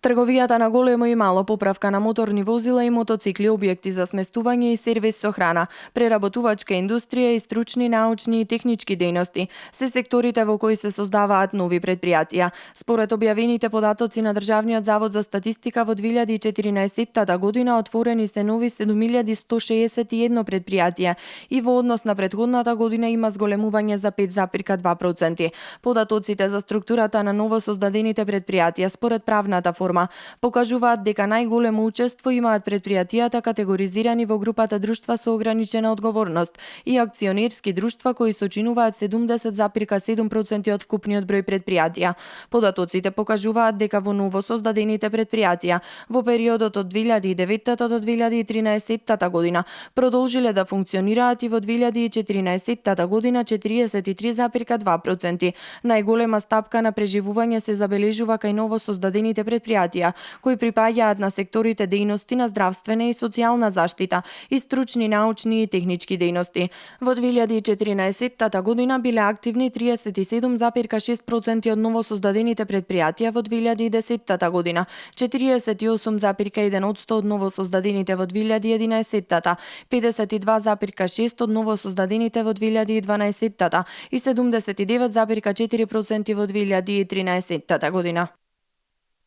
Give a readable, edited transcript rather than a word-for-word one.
Трговијата на големо и мало, поправка на моторни возила и мотоцикли, објекти за сместување и сервис со храна, преработувачка индустрија и стручни, научни и технички дејности се секторите во кои се создаваат нови предпријатија. Според објавените податоци на Државниот завод за статистика во 2014 година отворени се нови 7161 предпријатија и во однос на претходната година има зголемување за 5,2%. Податоците за структурата на новосоздадените предпријатија според правната форма покажуваат дека најголемо учество имаат предпријатијата категоризирани во групата друштва со ограничена одговорност и акционерски друштва кои сочинуваат 70,7% од вкупниот број предпријатија. Податоците покажуваат дека во новосоздадените предпријатија во периодот од 2009 до 2013 година продолжиле да функционираат и во 2014 година 43,2%. Најголема стапка на преживување се забележува кај новосоздадените предпријатија кои припаѓаат на секторите дејности на здравствена и социјална заштита и стручни, научни и технички дејности. Во 2014 година биле активни 37,6% од новосоздадените предпријатија во 2010 година, 48,1% од новосоздадените во 2011, 52,6% од новосоздадените во 2012 и 79,4% во 2013 година.